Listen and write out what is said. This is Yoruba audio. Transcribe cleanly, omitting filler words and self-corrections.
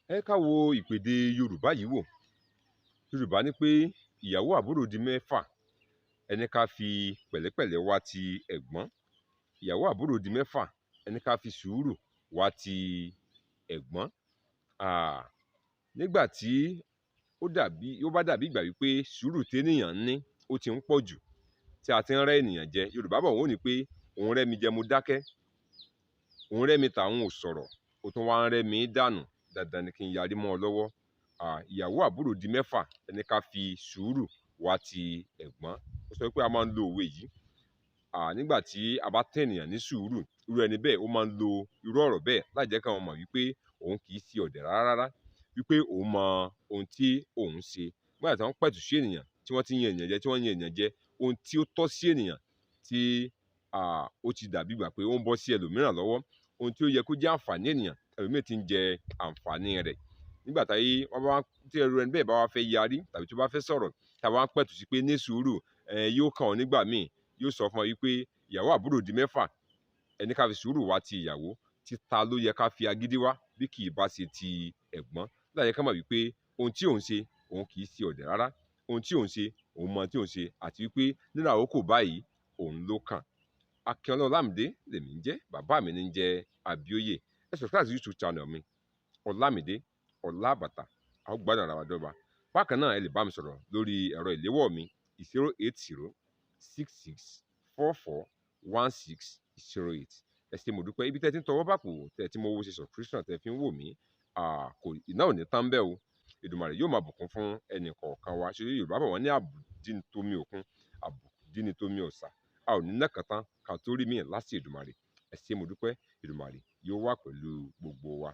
Ẹ ká wo ìpèdè Yorùbá yìí wò. Yorùbá ní pé ìyàwó àbúrò di mẹ́fà, ẹni ká fi pẹ̀lẹ́pẹ̀lẹ́ wá ti ẹ̀gbọ́n. Ìyàwó àbúrò di mẹ́fà, ẹni ká fi sùúrù wá ti ẹ̀gbọ́n. Nígbà tí ó dàbí, ó bá dàbí ìgbà wípé sùúrù ténìyàn ń ní ó ti ń pọ̀ jù, tí a ti ń rẹ́ ènìyàn jẹ. Yorùbá bọ̀, wọ́n ní pé òun rẹ́ mi jẹ mo dákẹ́, òun rẹ́ mi tà òun ò sọ̀rọ̀, ó tún wá ń rẹ́ mi dànù, dandan ni kí n yarí mọ́ ọ lọ́wọ́. Ìyàwó àbúrò di mẹ́fà, ẹni ká fi sùúrù wá ti ẹ̀gbọ́n. Ó sọ pé a máa ń lo òwe yìí nígbà tí a bá tẹ́ ènìyàn ní sùúrù, irú ẹni bẹ́ẹ̀ ó máa ń lo irú ọ̀rọ̀ bẹ́ẹ̀ láì jẹ́ káwọn mọ̀ wípé òun kì í ṣe ọ̀dẹ̀ rárá rárá, wípé òun mọ ohun tí òun ṣe. Nígbà tí wọ́n pẹ̀tù sí ènìyàn, tí wọ́n ti yan ènìyàn jẹ, tí wọ́n yan ènìyàn jẹ, ohun tí ó tọ́ sí ènìyàn tí ó ti dàbí ìgbà pé ó ń bọ́ sí ẹlòmíràn lọ́wọ́, ohun tí ó yẹ kó jẹ́ àǹfààní ènìyàn, ẹlòmíràn ti ń jẹ àǹfààní rẹ̀. Nígbà táyé wọ́n bá tí ẹrú ẹni bẹ́ẹ̀ bá wá fẹ́ yarí tàbí tó bá fẹ́ sọ̀rọ̀, tá a bá ń pẹ̀tù sí pé ní sùúrù, yóò kàn ọ́ nígbà míì, yóò sọ fún ọ wípé ìyàwó àbúrò di mẹ́fà, ẹni ká fi sùúrù wá ti ìyàwó, títa ló yẹ ká fi agídí wá bí kì í bá ṣe ti ẹ̀gbọ́n. Láì jẹ́ ká mọ̀ wípé ohun tí òun ṣe, òun kì í ṣe ọ̀dẹ̀ rárá, ohun tí òun ṣe, òun mọ tí òun ṣe, àti wípé nínú àkókò báyìí òun ló kàn. Akínọlá Ọlámídé lèmi ń jẹ́, bàbá mi ní ń jẹ́ Abíóyè. Ẹ subscribe sí YouTube channel mi, Ọlámídé Ọlábàtà. A ó gbádùn ara wa dọ́gba. Bákan náà, ẹ lè bá mi sọ̀rọ̀ lórí ẹ̀rọ ìléwọ́ mi 08066441608. Ẹ ṣé, mo dúpẹ́. Ibi tẹ́ ti ń tọwọ́ bàpò, tẹ́ ti mọ owó ṣe subscription tẹ́ fi ń wò mí, kò iná ò ní tán bẹ́ẹ̀ o. Èdùmàrè yóò máa bùkún fún ẹnì kọ̀ọ̀kan wa. Ṣé Yorùbá bọ̀, wọ́n ní àbùdí ni tómi òkun, àbùdí ni tómi ọ̀sà. A ò ní ná kan tán ká tó rí míì láti Èdùmàrè. Ẹ ṣé, mo dúpẹ́. Èdùmàrè yóò wà pẹ̀lú gbogbo wa.